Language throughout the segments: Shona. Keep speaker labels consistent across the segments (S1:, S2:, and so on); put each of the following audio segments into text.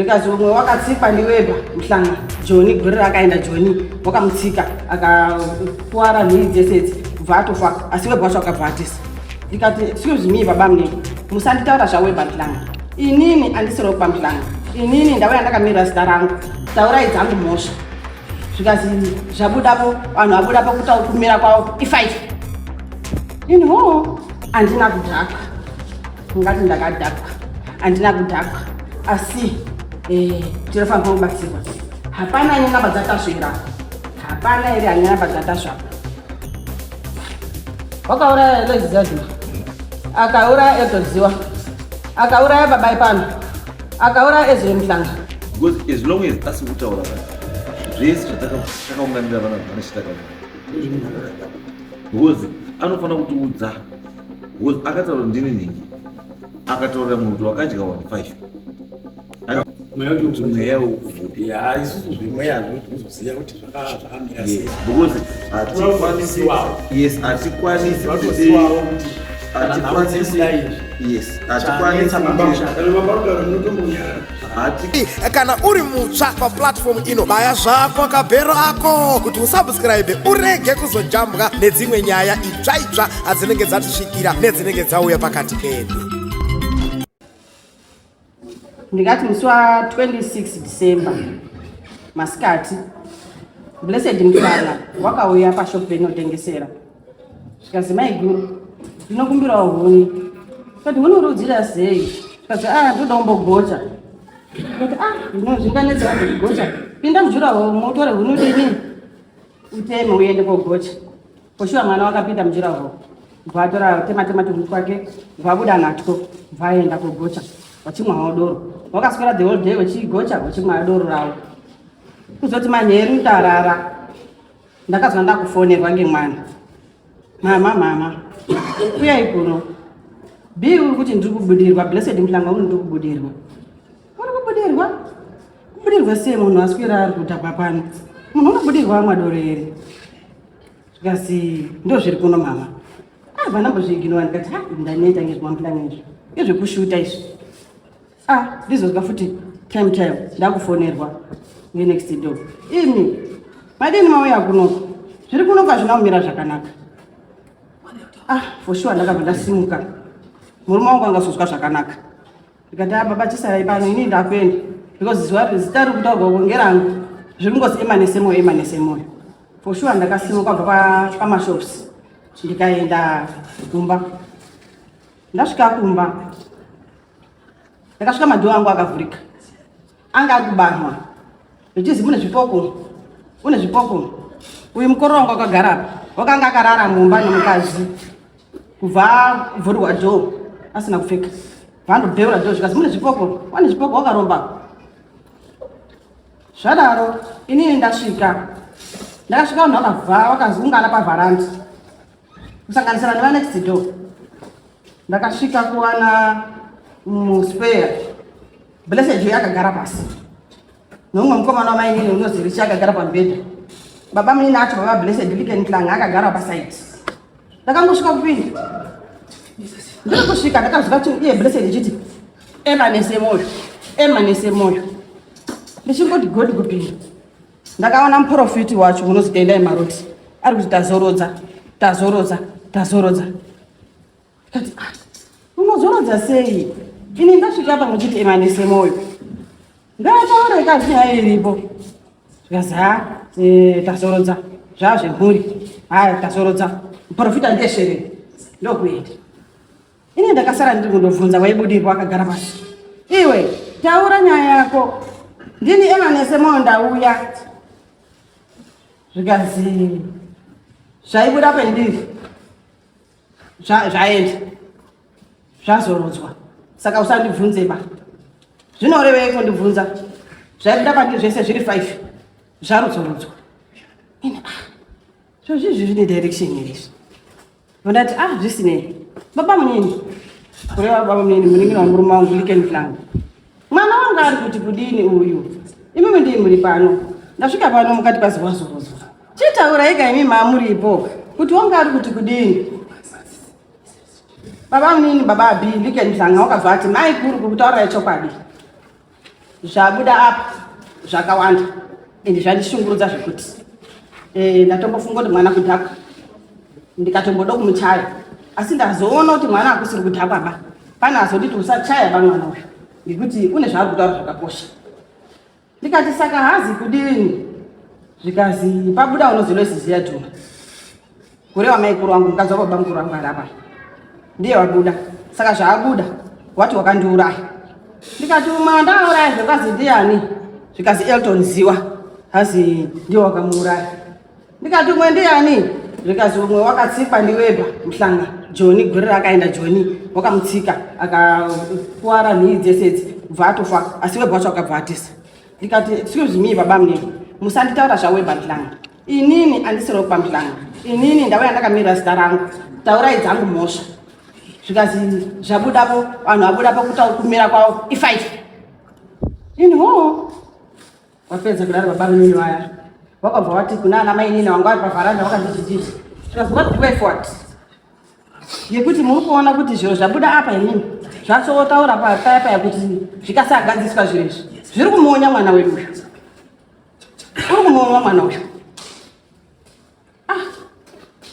S1: Zvikazi umwe wakatsikwa ndiWeba Mhlanga Joni, gore rakaenda Joni wakamutsika akakuwara nhii dzese idzi kubva atofa, asi Weba wacho akabva atisa. Ndikati excuse me baba munini, musanditaura zvaWeba Mhlanga, inini andisiro kwaMhlanga, inini ndauya ndakamirira zita rangu, taurai dzangu mhosva. Zvikazi zvabudapo, vanhu vabudapo kumira kwavo i5. Ini hoo handina kudhakwa, ungati ndakadhakwa, handina kudhakwa, asi tinofanirwa kubatsirwa. Hapana ane namba dzatasvera, hapana ere ane namba dzatasvapa. Wakauraya Lezazima, akauraya Edoziwa, akauraya babai pano, akauraya Ezra Mhlanga.
S2: Because as long as asi kutaura zvese zvatakaunganira vana vana chitakaunganira, because anofanira kutiudza, because akataura ndini nhingi, akataurira munhu kuti wakadya 15 mweya
S3: wekuvuta. Isusu zvemweya zvinoziva kuti zvakamira sei,
S2: because hatikwanisi, yes, hatikwanisi, hatikwanisi, yes, hatikwanisi.
S4: Kana uri mutsva paplatform ino, baya zvako kabhero ako kuti usubscribe, urege kuzojambwa nedzimwe nyaya itsva itsva adzinenge dzatisvikira nedzinenge dzauya pakati pedu.
S1: Ndingati musi wa26 December masikati, Blessed Mhlanga wakauya pashop peinotengesera, zvikazi, "Maiguru, ndinokumbirawo huni." Kati, "Huni uri udzira sei?" Zvikazi, "A, ndoda kumbogocha." Kati, "A, zvinganetsa kugocha, pinda mujuraho motore huni udini uteme uende kogocha." Koshuwa mwana wakapinda mujuraho, bvatora tema tema tuhuni twake, bvabuda natwo, bvaenda kogocha, vachimwawo doro. Wakaswera the whole day vachigocha, vachimwa doro ravo. Kuzoti manheru ndarara, ndakazwa ndakufonerwa ngemwana, "Mama, mama, uyai kuno, b uri kuti ndiri kubudirwa, Blessed Mhlanga uri ndiri kubudirwa." "Uri kubudirwa? Kubudirwa sei? Munhu aswera ari kudhakwa pano, munhu unobudirwa amwa doro here?" Zvikazi, "Ndo zviri kuno, mama." Ah, vanambozviignora. Ndikati, "Ha, ndanoita ngezvemamplanga izvi, ngezvekushuta izvi." Ah, ndizozwa futi time time ndakufonerwa ngenext door, "Imi madini mauya kunoko? Zviri kunoko hazvina kumira zvakanaka." Ah, for sure ndakabva ndasimuka. Murume wangu angazozwa zvakanaka. Ndikati, "Ah, baba, chisarai pano, inini ndakuenda, because zuva zita riri kutaurwa ngerangu, zviri kungozi emanese moyo, emanese moyo." For sure ndakasimuka kubva pamashops ndikaenda kumba. Ndasvika kumba, ndakasvika madoor angu akavhurika, anga ari kubanwa, zvichizi mune zvipoko, une zvipoko. Uyu mukoro wangu akagara apa, wakanga akarara mumba nemukadzi. Kubva vhurwa door asina kupfeka, vandobheura door, zvikazi mune zvipoko, wane zvipoko, wakaromba. Zvadaro inini ndasvika, ndakasvika vanhu vakabva vakaungana pavharandi, kusanganisira nevanext door. Ndakasvika kuwana muspare Blessed Joy akagara pasi nomumwe mukomana wamainini unozi Richi akagara pamubhedha. Baba munini acho, baba Blessed Liken Clang, akagara pasaidi. Ndakangosvika kupinda, ndiri kusvika ndakazvika iye Blessed ichiti, "Emanese moyo, emanese moyo." Ndichingoti godi kupinda, ndakaona muprofiti wacho unozi Tendai Maroti ari kuti, "Tazorodza, tazorodza, tazorodza." Kati, "Ah, unozorodza sei? Ini ndasvika apa muchiti emanese moyo, ngataure kazi nyaya iripo." Zvikazi, "Ha, tazorodza, zvaa zvemhuri, haya, tazorodza." Muprofita ndiye shereni ndokuenda. Ini ndakasara ndiri kundobvunza waibudirwa akagara pasi, "Iwe, taura nyaya yako, ndini emanese moyo ndauya." Zvikazi zvaibuda pendiri zvaenda, zvazorodzwa, saka usandibvunze ba. Zvinorevei kundibvunza? Zvaibuda pandiri zvese zviri 5 zvarudzorodzwa. Ini, ah, zvozvizvi zvine direction here izvi? Ndati, "Ah, zvisinei, baba munini," kureva baba munini munin'ina wamurume wangu Liken Flang, "mwana wangu ari kuti kudini uyu? Imimi ndii muri pano, ndasvika pano mukati pazi wazorodzwa. Chitaurai kaimi mamuripo kuti wanga ari kuti kudini?" Baba munini, baba Abi Liken Mhlanga, wakabva ati, "Mai kuru, kukutaurai chokwadi, Zvabuda apa zvakawanda ende zvandishungurudza zvekuti eh, ndatombofunga kuti mwana kudhakwa ndikatomboda kumuchaya asi ndazoona kuti mwana akusiri kudhakwa ba pane azonditi usachaya ba mwana uyu ngekuti une zvaari kutaura zvakakosha. Ndikati saka hazi kudini? Zvikazi pabuda unozi ziya dhuma. Kureva maikuru wangu mukadzi wababa mukuru wangu ari apa. Ndiye wabuda. Saka zvaabuda wati wakandiuraya. Ndikati umwe wandauraya zvikazi ndiani? Zvikazi Elton Ziwa. Hazi ndiye wakamuuraya. Ndikati umwe ndiani? Zvikazi umwe wakatsikwa ndiweba Mhlanga Joni gore rakaenda Joni wakamutsika akakuwara nhii dzese idzi kubva atofa asi webha wacho akabva atisa. Ndikati excuse me baba munini musanditaura zvaweba Mhlanga inini andisiri wekwa Mhlanga inini ndauya ndakamirira zita rangu taurai dzangu mhosva. Zvikazi zvabudapo vanhu vabudapo kumira kwavo i5 ini hoo Wapedza kudaro baba venyu vaya vakabva vati kuna ana mainini vanga vari pavharanda vakandijijisa zvikanzi what the way forward yekuti muri kuona kuti zviro zvabuda apa inini zvatsotaura paya paya kuti zvikasagadziswa zviro izvi zviri kumuonya mwana wedu uyu uri kumuonya mwana uyu ah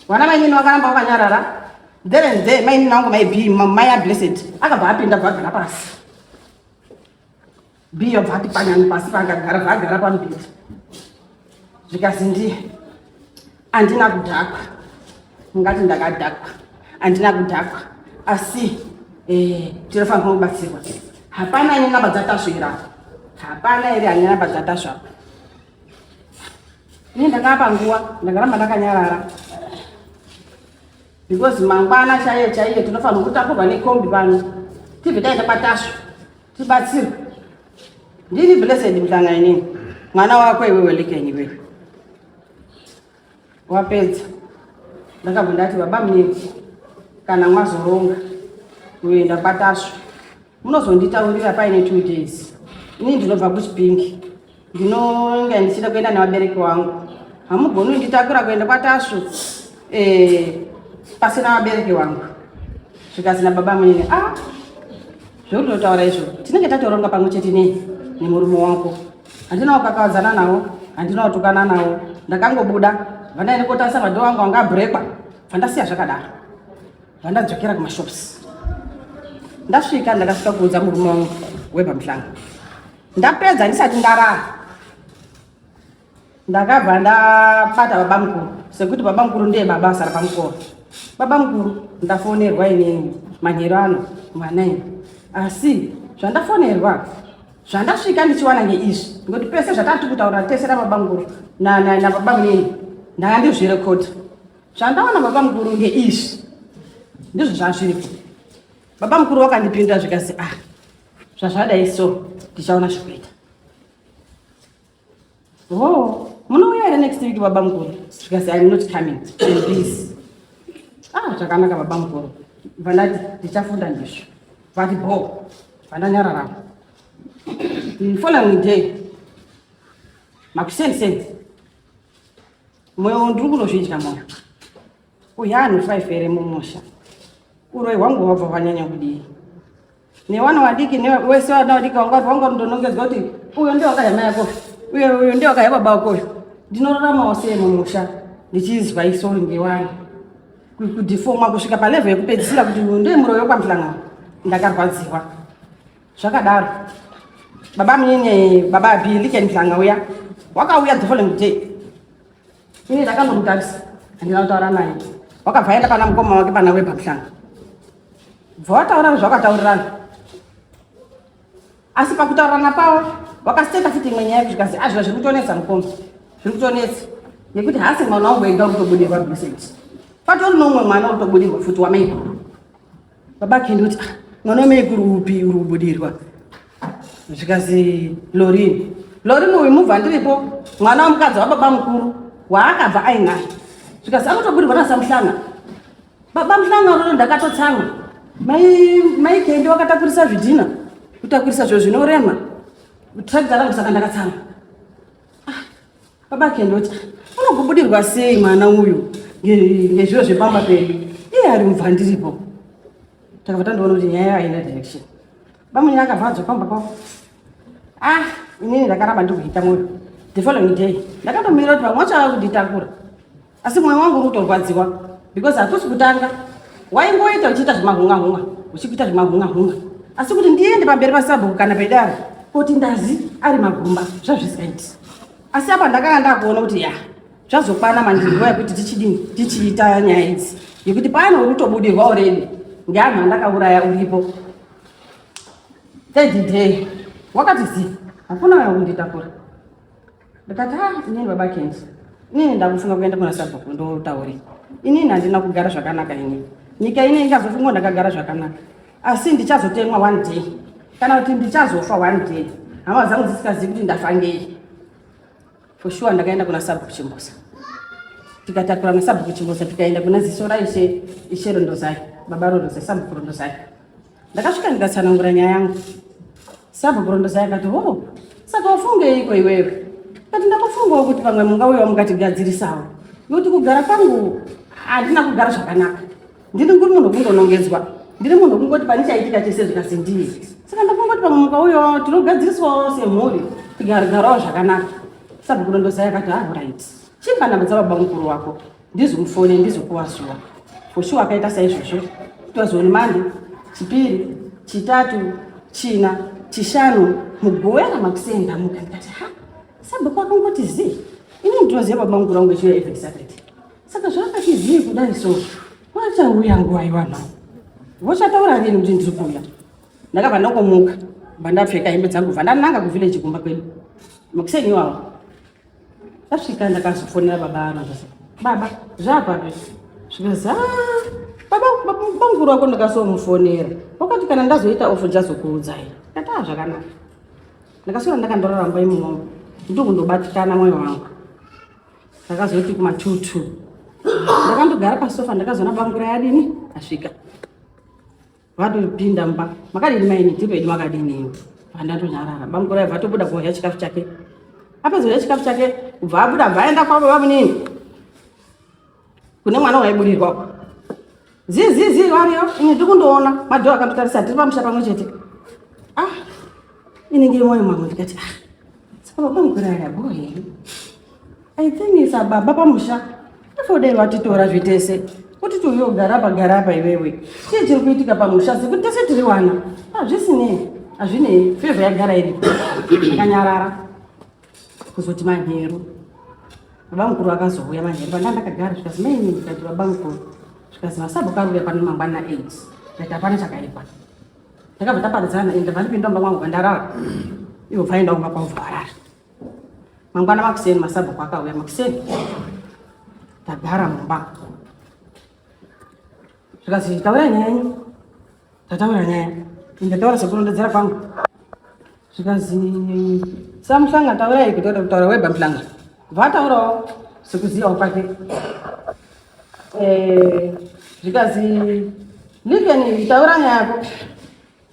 S1: vana mainini vakaramba vakanyarara there and there mainini vangu mai mai ablessed akabva apinda bva agara pasi Biyo bvati panyani pasi paakagara bvaagara pamubhedha zvikazi ndiye andina kudhakwa mungati ndakadhakwa andina kudhakwa asi eh, tinofanirwa kubatsirwa hapana ane namba dzatasvera hapana here ane namba dzatasvapa ini ndakapa nguva ndakaramba ndakanyarara because mangwana chaiye chaiye tinofanirwa kutakurwa nekombi pano tibve taenda kwatasva tibatsirwe ndini blessed mhlanga inini mwana wako iwewe lekenyi iwewe wapedza ndakabva ndati baba munini kana mwazoronga kuenda kwatasva munozonditaurira paine two days ini ndinobva kuchipingi ndinonge ndichida kuenda nevabereki wangu hamugoni kunditakura kuenda kwatasvu eh, pasina vabereki wangu zvikazi nababa munini a ah, zvekutotaura izvo tinenge tatoronga pamwe chete nei nemurume wako handina kukakavadzana nawo handina kutukana nawo ndakangobuda vandaende kotarisa madhoo angu anga abrekwa vandasiya zvakadaro vandadzokera kumashops ndasvika ndakasvika kuudza murume wangu wepamuhlanga ndapedza ndisati ndarara ndakabva ndabata baba mukuru sekuti baba mukuru ndiye baba asara pamukoro baba mukuru ndafonerwa inini manheru ano mwana ini asi zvandafonerwa zvandasvika ndichiwana ngeizvi ngokuti pese zvatati kutaura tese nababa mukuru nababa munini ndanga ndizvirekodha zvandaona baba mukuru ngeizvi ndizvo zvazviripo baba mukuru wakandipindura zvikazi ah zvazvadai so tichaona zvekuita Oh, munouya here next week baba mukuru? Zvikanzi I'm not coming. I'm busy. Ah, zvakanaka baba mukuru. Vandati ndichafunda ndizvo. Vati bho. Vandanyarara. The following day. Makuseni seni. Moyo ndiri kunozvidya moyo. Uyu anofa here mumusha. Uroyi hwangu hwabva hwanyanya kudii? Nevana vadiki wese vana vadiki vanga vanga ndonongedzwa kuti uyo ndiye wakaya mai ako uyo uyo ndiye wakaya baba wako uyo ndinoraramawo sei mumusha ndichizwa isori ngewani kudifoma kusvika palevel yekupedzisira kuti uyu ndiye muroyi wekwamuhlangano ndakarwadziwa zvakadaro baba munini baba Billy Mhlanga uya wakauya the following day ini ndakandomutarisa handina kutaura naye wakabva aenda pana mukoma wake pana webha Mhlanga bva wataurana zvakataurirana asi pakutaurirana pavo wakaseta futi imwe nyaya zvikanzi azviva ah, zviri kutonetsa mukoma zviri kutonetsa nekuti hasi mwana wangu ega kutobudirwa blessed patori noumwe mwana uri kutobudirwa futi wamaiguru baba kendi kuti ah, mwana wamaiguru upi uri kubudirwa zvikazi lorini lorini uyu mubva ndiripo mwana wamukadzi wababa mukuru waakabva ainaye zvikazi anotobudirwa nasamuhlanga Baba Mhlanga rodo ndakatotsamwa. Mai mai Kendi wakatakurisa zvidhina. Kutakurisa zviro zvinorema. Tractor rangu saka ndakatsamwa. Ah, baba Kendi oti unogobudirwa sei mwana uyu ngezviro zvepamba pedu. Iye ari mubva ndiripo. Takabva tandoona kuti nyaya haina direction. Bamunya akabva adzoka pamba pavo. Ah, inini ndakaramba ndikuita mwoyo. The following day ndakatomira kuti vamwe vacho vava kunditakura, asi mwoyo wangu uri kutorwadziwa because hakusi kutanga. Waingoita uchiita zvemahunga-hunga, uchikuita zvemahunga-hunga, asi kuti ndiende pamberi pasabhuku kana pedare kuti ndazi ari magumba zvazvisingaiti. Asi apa ndakanga ndakuona kuti ya zvazokwana manje, nguva yekuti tichidini tichiita nyaya idzi, yekuti pane uri kutobudirwa already ngeanhu andakauraya uripo. Third day wakati zi, hakuna uya kunditakura. Ndikati, ah, inini baba Kendi, inini ndakufunga kuenda kuna sabhuku ndotaure. Inini handina kugara zvakanaka inini. Nyika ine ingazofunga ndakagara zvakanaka, asi ndichazotemwa one day kana kuti ndichazofa one day, hama dzangu dzisikazivi kuti ndafa ngei. For sure ndakaenda kuna sabhuku Chimbosa, tikatakura nasabhuku Chimbosa, tikaenda kuna ziso raishe, Ishe Rondozai, baba Rondozai, sabhuku Rondozai. Ndakasvika ndikatsanangura nyaya yangu. Sabhuku Rondozai akati, ho, saka ufungeiko iwewe? Kati ndakufungawo kuti pamwe mungauyawo mukatigadzirisawo, nokuti kugara kwangu handina kugara zvakanaka. Ndiri nguri munhu wekundonongedzwa, ndiri munhu wekungoti pane chaitika chese zvikasi ndiye. Saka ndakungoti pamwe mukauyawo tinogadziriswawo semhuri, tigarigarawo zvakanaka. Sabhuku Rondozai akati, ah, right, chimba namba dzababa mukuru wako ndizomufone ndizokuwa zuva. For sure akaita saizvozvo. It was on Monday, Chipiri, Chitatu, China, Chishanu, Mugowera makuseni ndamuka ndikati, ha, sabhuku akangoti zii. Ini ndinoziva baba mukuru wangu echiuya every Saturday, saka zvaakati zii kudai so vachauya nguva iwanhu vochataura rini kuti ndiri kuuya? Ndakabva ndangomuka, bva ndapfeka hembe dzangu, bva ndananga kuvillage kumba kwedu. Makuseni iwawo ndasvika, ndakazofonera baba vanondose, baba zvapapi? Zvikazi, "Ah, baba bamukuru wako ndakasomufonera, wakati kana ndazoita off ndichazokuudzai." Ndati, ah, zvakanaka. Ndakaswera ndakandorara mumba imomo, ndokundobatikana mwoyo wangu. Ndakazoti kuma22 ndakandogara pasofa, ndakazoona bamukuru yadini asvika, vatopinda mumba. Makadini maini? Tiri pedu, makadini? Vandandonyarara. Bamukuru aibva atobuda kudya chikafu chake. Apedza kudya chikafu chake, kubva abuda, bva aenda kwavo vamunini kune mwana waibudirwa. Zizizi variyo, ini ndiri kundoona madhoo akandotarisa, tiri pamusha pamwe chete. Ah, inenge mwoyo mangu ndikati, ah, saka baba mukuru aya bho here? I think sababa pamusha afodei vatitora zvitese kuti tiuye kugara apa, gara apa iwewe. Chii chiri kuitika pamusha sekuti tese tiri wana? Hazvisinei, hazvinei, favour yagara iripo. Akanyarara. Kuzoti manheru baba mukuru akazouya manheru panda ndakagara, zvikazi, maini? Ndikati, baba mukuru. Zvikazi, masabhuku ari kuuya pano mangwana 8. Ndikati, hapana chakaipa. Ndakabva taparadzana, ende ndabva ndipinda mumba mwangu, vandarara, ivo bvaenda kumba kwavo, varara. Mangwana makuseni masabhuku akauya makuseni, tagara mumba, zvikazi, taurai nyaya yenyu. Tataura nyaya, ndataura sekurondedzera kwangu. Zvikazi, samuhlanga taurai, kutaura kutaura weba muhlanga vataurawo sekuzivawo kwake. Zvikazi, Likeni, taura nyaya yako.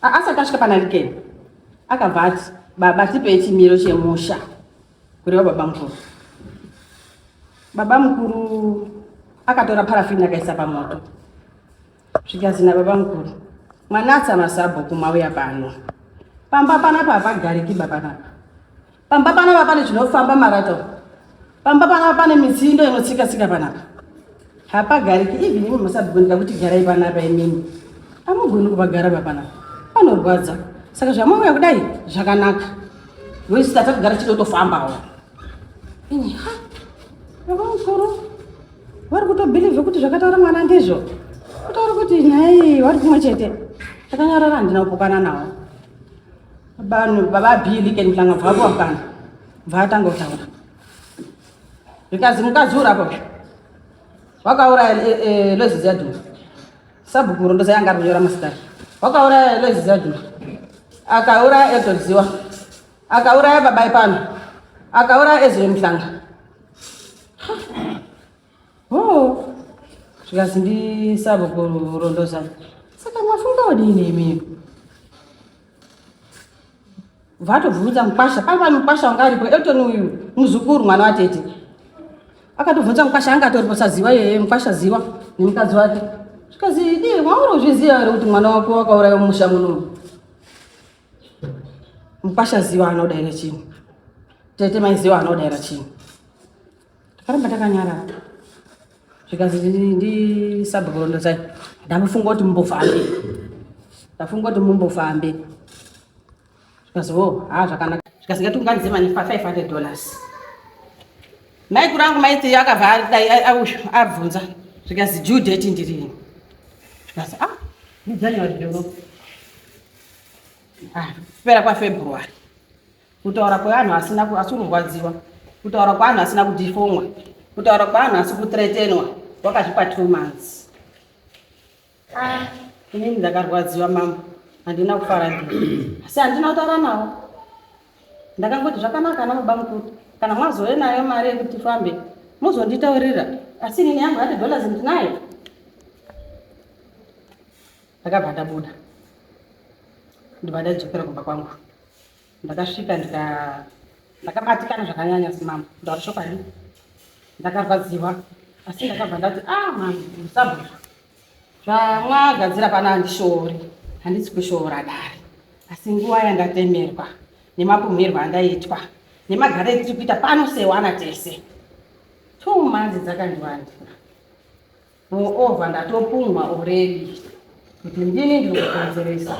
S1: Asati asvika pana Likeni, akabva ati, baba, tipei chimiro chemusha, kureva baba mukuru. Baba mukuru akatora parafini akaisa pamoto. Zvikazi nababa mukuru, mwanatsa masabhuku mauya pano, pamba panapa hapagariki ba panapa. Pamba panapa pane zvinofamba marata, pamba panapa pane mitsindo inotsika tsika, panapa hapagariki. Even imi masabhuku ndikakuti garai panapa, imimi amugoni kupagara pa panapa, panorwadza. Saka zvamauya kudai zvakanaka, noisi tatakugara chidotofambawo. Ini, ha, baba mukuru vari kutobelieve kuti zvakataura mwana ndizvo, kutaura kuti nyaya iyi vari kumwe chete. Takanyarara, handina kupokana nawo. Vanhu baba Bili Kenhlanga bva mukana, bva atanga kutaura. Zvikazi, mukadzi uri apo wakauraya Lozi Ziyadhuma. Sabhuku Murondoza yanga ari kunyora masikari. Wakauraya Lozi Ziyadhuma, akauraya Elton Ziwa, akauraya babai pano, akauraya Ezra Muhlanga. Ho, zvikazi ndisabhuku Rondoza, saka mwafunga udini imimi? Vatobvunza mukwasha pari pane mukwasha wanga aripo, Elton uyu muzukuru, mwana watete. Akatobvunza mukwasha anga atoripo, saziwa yeye mukwasha Ziwa nemukadzi wake. Zvikazi, dii mwauri uzviziva here kuti mwana wako wakauraya mumusha munomu? Mukwasha Ziwa haana kudaira chinhu, tete mai Ziwa haana kudaira chinhu. Takaramba takanyarara zvikazi ndisabhuku Rondozai, ndamufunga kuti mumbofambe, ndafunga kuti mumbofambe. Zvikazi oh, haa zvakanaka. Zvikazi ngatiunganidze mani $500. Maikuru angu maiti akabva adai abvunza zvikazi due date ndirini. Zvikazi ah, ndiJanuary ndino. Ah, kupera kwaFebruary. Kutaura kwevanhu asina asi kurwadziwa, kutaura kwevanhu asina kudhifomwa, kutaura kwevanhu asi kuthreatenwa, wakazvipa 2 months. Ah, inini ndakarwadziwa mambo, handina kufara ndini, asi handina kutaura navo. Ndakangoti zvakanaka ana baba mukuru, kana mwazove nayo mari yekuti tifambe muzonditaurira, asi inini yangu $100 ndinayo. Ndakabva ndabuda ndibva ndadzokera kumba kwangu. Ndakasvika ndakabatikana zvakanyanya simambo, ndauri chokwadi ndakarwadziwa, asi ndakabva ndati ah mambo musabhuku, zvamwagadzira pano handishoori, handisi kushoora dare, asi nguva yandatemerwa nemapumhirwo andaitwa nemagara etiri kuita pano sewana tese 2 months dzakandiwandira. Moreover ndatopumwa already kuti ndini ndiri kukonzeresa,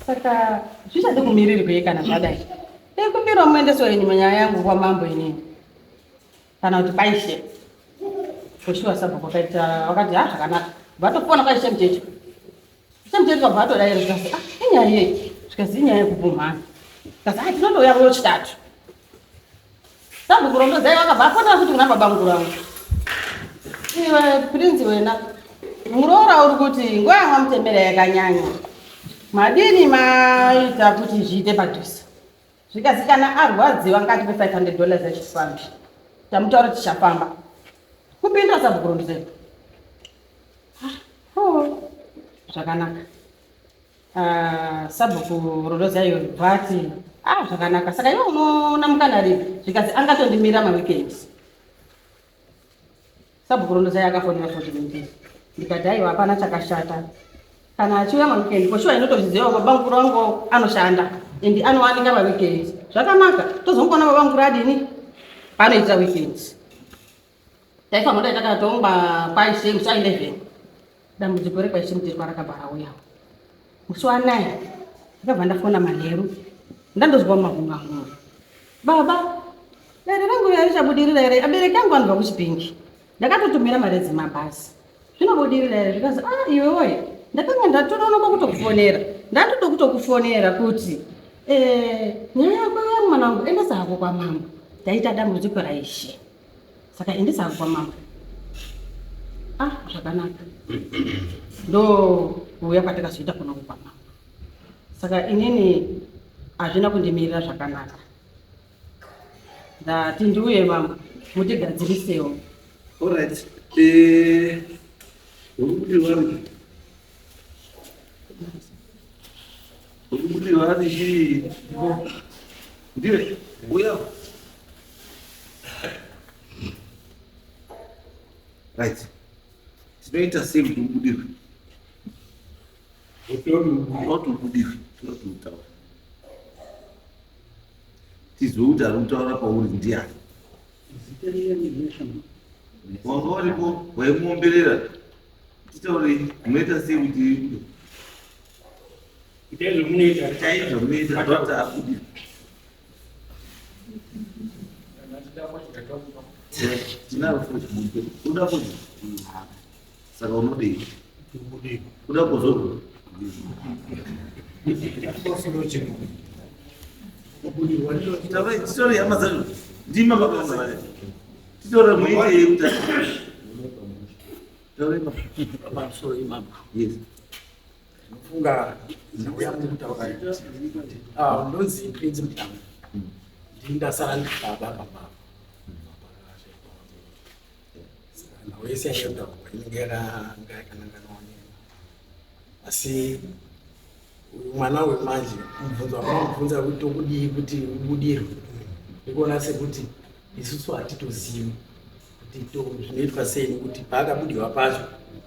S1: saka zvichade kumirirwei kana zvadai? Ndikumbirawo muendeso wenyu nyaya yangu kwamambo inini, kana kuti kwaishe. Kushuwa sabhuku wakaita wakati ha zvakanaka, vatofona kwaishe mucheche. Ishe mucheche vabva vatodaira zvikazi ah inyaya yei? Zvikazi inyaya yekupumhana. Zvikazi ah tinondouya kuyo chitatu. Sabhuku Rondozai vakabva afonera kuti kuna baba mukuru vangu, iwe Prince wena muroora uri kuti nguva yamwamutemera yakanyanya, madini maita kuti zviite padhuze? Zvikazi kana arwadziwa ngatipe $500 yachifambi, tamutaura tichafamba. Kupindura sabhuku Rondozai zvakanaka. Sabhuku Rondozai bvati ah zvakanaka, saka iwe unoona mukana ripi? Zvikazi angatondimira maweekend. Sabhuku Rondozai akafonera futi ndii, ndikati aiwa hapana chakashata kana achiuya maweekend, koshuwa inotozviziva baba mukuru wangu anoshanda and anowanika maweekend. Zvakanaka, tozongoona baba mukuru adini paanoitira weekend. Taifanira kudai takatongwa kwaishe musi wa11. Dambudziko rekwaishe Mutetwa rakabva rauyawo musi wa9. Ndakabva ndafona manheru, ndandozwa mumahunga, baba dare rangu riya richabudirira here? Abereki angu anobva kuChipingi, ndakatotumira mari dzemabhazi, zvinobudirira here? Zvikazi ah iwe woye, ndakanga ndatononoka kutokufonera, ndatoda kutokufonera kuti nyaya yako yamwana wangu endesa hako kwamambo, taita dambudziko raishe, saka endesa hako kwamambo. Ah zvakanaka, ndo kuuya kwatakazoita kunoku kwamambo. Saka inini hazvina kundimirira zvakanaka, ndati ndiuye mambo mutigadzirisewo.
S2: Alright. Uri kuti vari chii? Ndiwe uya. Right. Tinoita sei kuti ubudirwe? Kuti ubudirwe, tinoti utaura. Tizwe kuti ari kutaura pauri ndiani. Wanga uripo waimuomberera. Titaure, munoita sei kuti
S3: Itai zvamunoita.
S2: Itai zvamunoita kuti abudirwe. Tinaro futi. Uda futi? Saka unodei? Uda kuzorwa? Titaure hama dzacho. Ndima makaona vale. Titaure muite kuti. Taure
S3: Pamusoro imambo.
S2: Yes.
S3: Ndinofunga ndauya kutaura kuti ndonzi Prince Mutanga. Ndini ndasara ndiri baba pamama. Saka nhau yese yaitaurwa inenge yakanga yakananganawo neni. Asi uyu mwana uyu manje mubvunzo wamamubvunza kuti tokudii kuti ubudirwe, ndikuona sekuti isusu hatitozivi kuti zvinoitwa sei, nekuti paakabudirwa pacho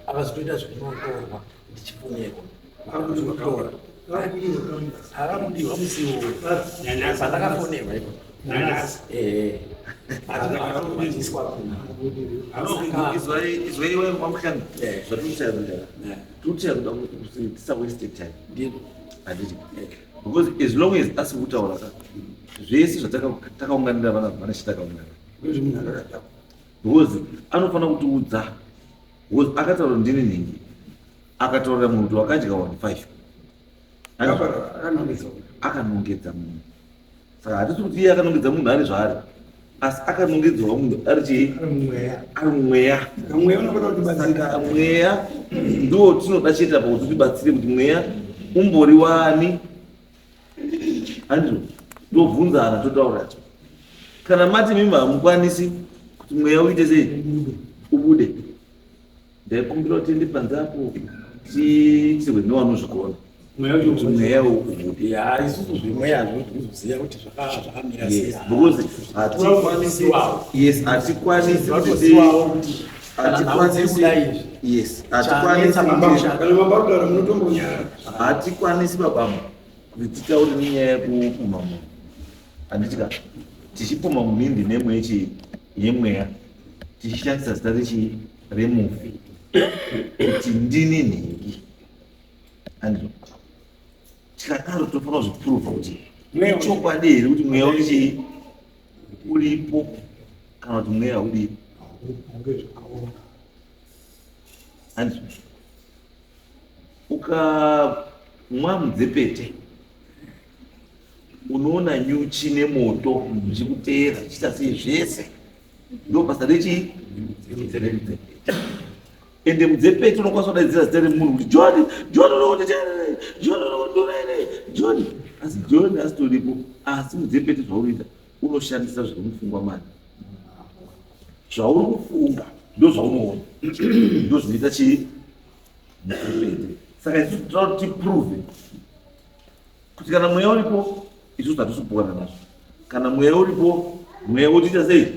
S3: akazotoita zvekunotorwa ndichipomerwa. Akazotora. Akabudirwa musi iwowo pandakafonerwa ipo. Eh. Hatina kuna.
S2: Izwai iwe wamushanda. Zvatikuchaya kuita. Tikuchaya kuda kuti tisa waste time.
S3: Ndizvo.
S2: Handiti. Because as long as asi kutaura ka zvese zvatakaunganira vana vana chitakaungana. Because anofanira kutiudza because akataura ndini nhingi akataurira munhu kuti wakadya 15 akanongedza munhu saka hatisi kuti iye akanongedza munhu ari zvaari asi akanongedzerwa munhu ari chii ari mweya saka mweya ndiwo tinoda chete apa kuti tibatsire kuti mweya umbori wani handizvo tobvunzana totaura kana mati mimi hamukwanisi kuti mweya uite sei ubude Ndaikumbira kuti tiende panze apo tiitirwe nevanozvikona kuti mweya ubude.
S3: Ya, isusu zvemweya zvinoziva kuti zvakamira sei.
S2: Yes, because hatikwanisi yes, hatikwanisi kuti hatikwanisi yes, hatikwanisi hatikwanisi babambo kuti titaure nenyaya yekupumha munhu handiti ka tichipumha munhu indi nemweya chii yemweya tichishandisa zita rechii remufi kuti ndini nhingi andizvo tikadaro tofanira kuzviprova kuti ichokwadi here kuti mweya uri chii uripo kana kuti mweya haudii andizvo ukamwa mudzepete unoona nyuchi nemoto zvichikuteera zvichiita sei zvese ndo basa rechii ende mudzepete unokwanisa kudaidzira zita remunhu kuti john john unokunditere john unokundurere john asi john asitoripo asi mudzepete zvaunoita unoshandisa zviri mupfungwa mani zvauri kufunga ndo zvaunoona ndo zvinoita chii mudzepete saka isu tinoda kuti tiprove kuti kana mweya uripo isusu hatisi kupokana nazvo kana mweya uripo mweya wotiita sei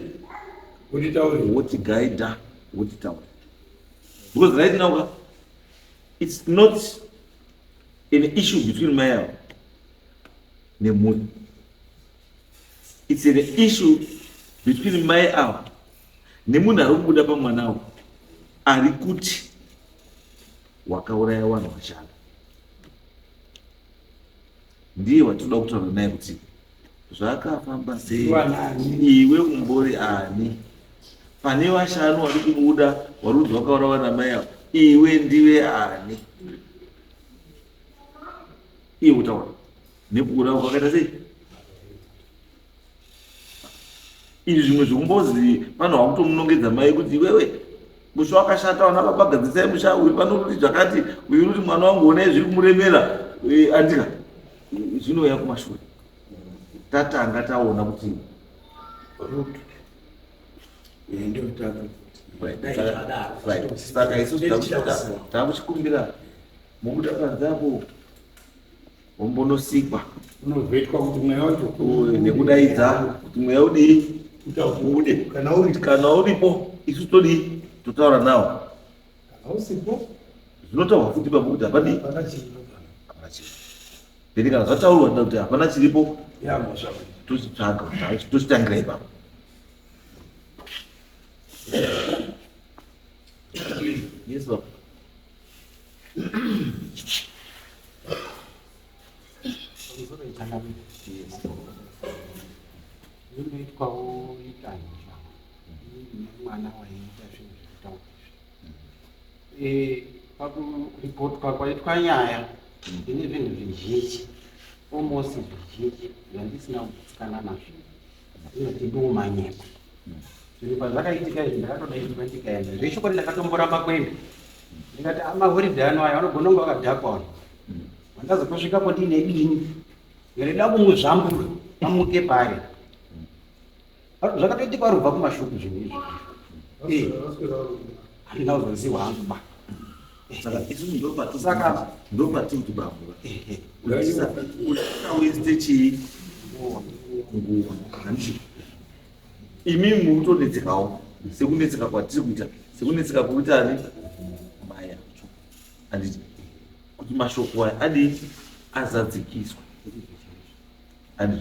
S2: wotigaidha wotitaura because right now ka it's not an issue between mai avo nemhuri it's an issue between mai avo nemunhu ari kubuda pamwana avo ari kuti wakauraya vanhu vashanu ndiye watinoda kutaura naye kuti zvakafamba sei iwe umbori ani pane vashanu vari kubuda warudzi wakaurawa namai avo iwe ndiwe ani iye kutaura nekuurawa kwakaita sei izvi zvimwe zvekumbozi vanhu vakutomunongedza mai kuti iwewe musha wakashata vana baba gadzisai musha uyu pano kuti zvakati uyu kuti mwana wangu onai zviri kumuremera eh, andika zvinouya kumashure tatanga taona kuti saka isusu takuchikumbira mobuda panze apo wombonosikwa
S3: unovhetwa kuti mweya wacho
S2: nekudaidza kuti mweya udii ubude
S3: kana uri
S2: kana uripo isu todii totaura nawo
S3: kana usipo
S2: zvinotaurwa futi ipapo kuti hapadi
S3: hapana chiripo
S2: hapana chiripo then kana zvataurwa kuti hapana chiripo
S3: yamhosva
S2: tochitsvaga tochitangira ipapo yes baba
S5: Inoitwawo itanzva mwana waiita zvinhu zvekutaura izvi. Eh, pakuripotwa kwaitwa nyaya ndine zvinhu zvizhinji almost zvizhinji zvandisina kugutsikana nazvo inoti ndiumanyepo zvinhu pazvakaitika izvi ndakatodaidzwa ndikaenda zvechokwadi ndakatomboramba kuenda ndikati amahoridhe ano aya vanogona kunge vakadhakwa vanhu vandazotosvikapo ndiine dini ndinoda kumuzvambura amuke paari zvakatoitika ari kubva kumashuku zvinhu izvi eh, handina kuzoziwa hangu ba
S2: saka isusu ndopatiri kuti bambo usaweste chii nguva handiti imi mukutonetsekawo sekunetseka kwatiri kuita sekunetseka kuita ani mai acho handiti kuti mashoko aya adii Azadzikiswa. And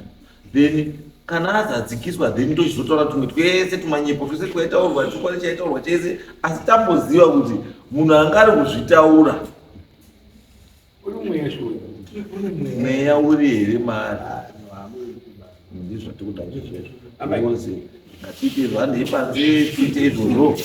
S2: then kana azadzikiswa, then tochizotaura tumwe twese tumanyepo twese twaitaurwa, chokwadi chaitaurwa chese, asi tamboziva kuti munhu anga ari kuzvitaura mweya uri here maari. Ndizvo tikuda izvozvo, because ngatiite zvanhei panze, tiite izvozvo.